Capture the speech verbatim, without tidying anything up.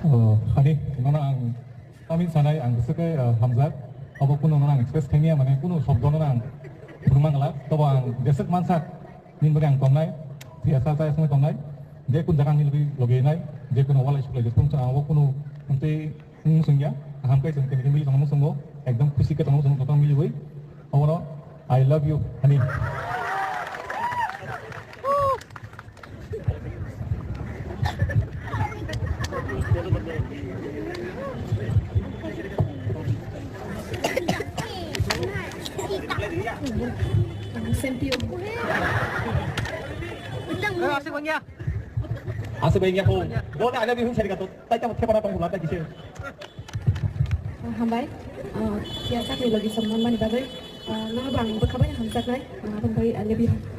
Oh, hani, nono ang tamin sanai ang bwswk khe, uh, hamjak. Abo kunu nono ang express khaimya, mane kunu shobdo nono ang phunukma glak. Tobo ang jeswk mansak, nini bagwi ang tongnai. Phiya sa sa tongnai. Je kun jaga ang nini logi, logi nai. Je kunu walai suklai jeswk tong ang abo kunu mantwi Wng sungya, kaham khe chwng kini mili tongma swngo, ekdom khusi khe tongma swngo, totong miliwi. Obono, "I love you," hani. Same to you. Asik bang ya. Asik bang ya po. Bo na ada di hun sari kato. Tai tamo thepa na tong hula ta kise. Ah, hambai. Ah, ya sakni logi songmanmani bagwi. Ah, nono bo ang bwkha bai hamjaknai. Ah, aboni bagwi I love you.